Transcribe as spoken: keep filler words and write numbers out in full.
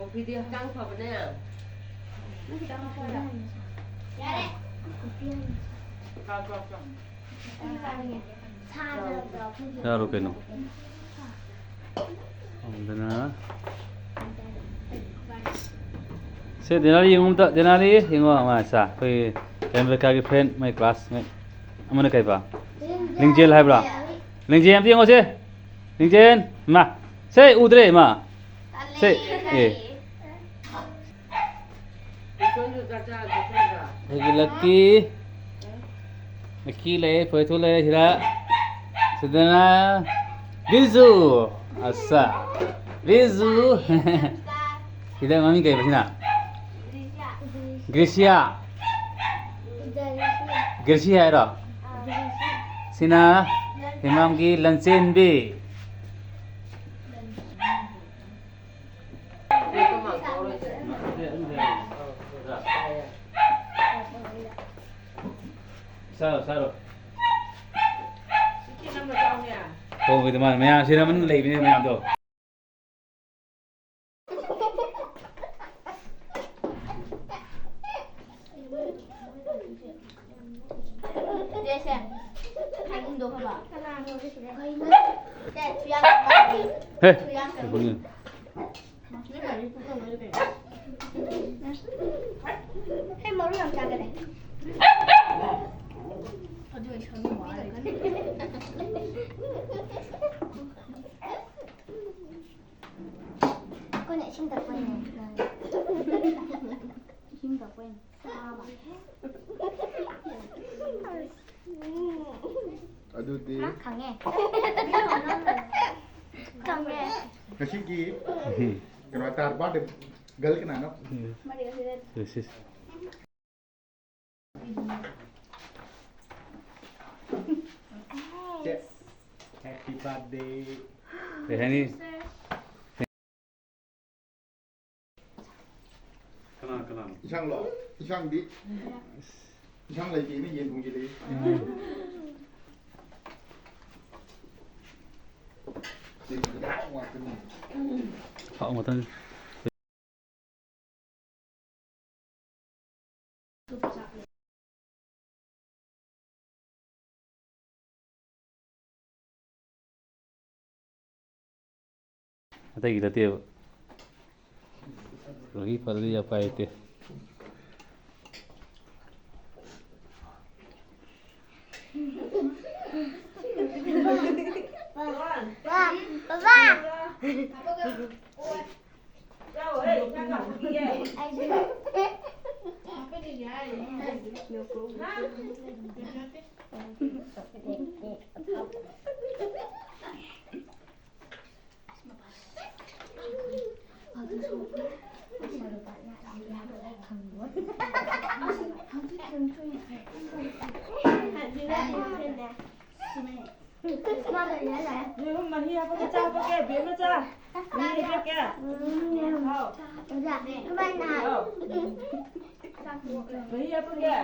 ꯀꯣꯐꯤꯗꯤ ꯍꯛꯆꯥꯡ ꯐꯕꯅꯦ꯫ ꯅꯪ ꯈꯤꯇꯪ ꯍꯥꯞꯄꯣꯔꯥ? ꯌꯥꯔꯦ꯫ ꯀꯣꯐꯤ ꯍꯥꯏꯅꯤ꯫ ꯆꯥꯎ, ꯆꯥꯎ, ꯆꯥꯎ꯫ ꯑꯩ ꯆꯥꯅꯤꯡꯉꯦ꯫ ꯁꯥꯗ꯭ꯔꯕ꯭ꯔꯣ ꯑꯩꯈꯣꯏꯒꯤ? ꯆꯥꯔꯣ ꯀꯩꯅꯣ꯫ ꯍꯥꯎꯗꯅ꯫ ꯁꯦ, ꯗꯦꯅꯥꯂꯤ ꯌꯦꯡꯉꯨ ꯑꯝꯇ꯫ ꯗꯦꯅꯥꯂꯤ ꯌꯦꯡꯉꯣ꯫ ꯑꯃ ꯁꯥ, ꯑꯩꯈꯣꯏ ꯀꯩ ꯑꯃꯦꯔꯤꯀꯥꯒꯤ friend, ꯃꯣꯏ classmate꯫ ꯑꯃꯅ ꯀꯩꯕ? ꯂꯤꯡꯖꯦꯜ ꯍꯥꯏꯕ꯭ꯔꯥ? ꯂꯤꯡꯖꯦꯜ ꯑꯝꯇ ꯌꯦꯡꯉꯣꯁꯦ꯫ ꯂꯤꯡꯖꯦꯜ꯫ ꯃꯥ꯫ ꯁꯦ, ꯎꯗ꯭ꯔꯦ, ꯃꯥ꯫ ꯁꯦ꯫ ꯑꯦ꯫ ꯑꯩꯒꯤ ꯂꯛꯀꯤ꯫ ꯂꯛꯀꯤ ꯂꯩ, ꯐꯣꯏꯊꯨ ꯂꯩ, ꯁꯤꯗ꯫ ꯁꯤꯗꯅ ꯕꯤꯖꯨ꯫ ꯑꯠꯁꯥ꯫ ꯕꯤꯖꯨ꯫ ꯁꯤꯗ ꯃꯃꯤꯡ ꯀꯩꯕ ꯁꯤꯅ? ꯒ꯭ꯔꯤꯁꯤꯌꯥ꯫ ꯒ꯭ꯔꯤꯁꯤ ꯍꯥꯏꯔꯣ? ꯁꯤꯅ ꯏꯃꯥꯝꯒꯤ ꯂꯟꯆꯦꯟꯕꯤ꯫ ꯁꯥꯔꯣ, ꯁꯥꯔꯣ꯫ ꯍꯣꯏ, ꯍꯣꯏ, ꯃꯥꯅ ꯃꯌꯥꯝ ꯁꯤꯗ ꯃꯅꯨꯡꯗ ꯂꯩꯕꯅꯦ ꯃꯌꯥꯝꯗꯣ꯫ ꯁꯦ, ꯁꯦ꯫ ꯍꯥꯏꯒꯨꯝꯗꯣ ꯈꯕ꯫ ꯀꯩꯅꯣ? ꯁꯦ, ꯊꯨꯌꯥ ꯍꯦ꯫ ꯊꯨꯌꯥ꯫ ꯍꯦ, ꯃꯔꯨ ꯌꯥꯝ ꯆꯥꯒꯜꯂꯦ꯫ ꯑꯗꯨ ꯑꯩ ꯁꯔꯨ ꯋꯥꯔꯦ꯫ ꯑꯩꯈꯣꯏꯅ ꯏꯁꯤꯡ ꯊꯛꯄꯩꯅꯦ꯫ ꯏꯁꯤꯡ ꯊꯛꯄꯩꯅꯦ꯫ ꯆꯥꯕ꯫ ꯑꯗꯨꯗꯤ ꯈꯪꯉꯦ꯫ ꯈꯪꯉꯦ꯫ ꯉꯁꯤꯒꯤ ꯀꯩꯅꯣ ꯍꯥꯏꯇꯥꯔꯦ, birthday girl ꯀꯅꯥꯅꯣ? ꯁꯤꯁ꯫ ꯆꯦ, happy birthday꯫ ꯀꯩ ꯍꯥꯏꯅꯤ? ꯀꯅꯥ, ꯀꯅꯥꯅꯣ? ꯏꯟꯁꯥꯡꯂꯣ? ꯏꯟꯁꯥꯡꯗꯤ? ꯏꯟꯁꯥꯡ ꯂꯩꯇꯦꯅ ꯌꯦꯟ ꯊꯣꯡꯖꯤꯜꯂꯛꯏ꯫ ꯎꯝ꯫ ꯌꯦꯟ ꯊꯣꯡꯕꯗꯤ ꯍꯥꯎ ꯉꯥꯛꯇꯅꯤ꯫ ꯍꯥꯎ ꯉꯥꯛꯇꯅꯤ꯫ ꯑꯇꯩꯒꯤ ꯅꯠꯇꯦꯕ꯫ ꯔꯣꯍꯤ ꯐꯔꯗꯤ ꯌꯥꯝ ꯀꯥꯏ ꯂꯩꯇꯦ꯫ ꯕꯕꯥ, ꯕꯕꯥ꯫ ꯌꯦꯔꯨꯝ ꯃꯍꯤ ꯍꯥꯞꯄꯒ ꯆꯥ ꯍꯥꯞꯄꯒꯦ, ꯕꯦꯝꯃ ꯆꯥ꯫ ꯃꯍꯤ ꯍꯩꯖꯤꯜꯂꯛꯀꯦ꯫ ꯍꯥꯎ꯫ ꯍꯥꯎ꯫ ꯃꯍꯤ ꯍꯥꯞꯄꯒꯦ꯫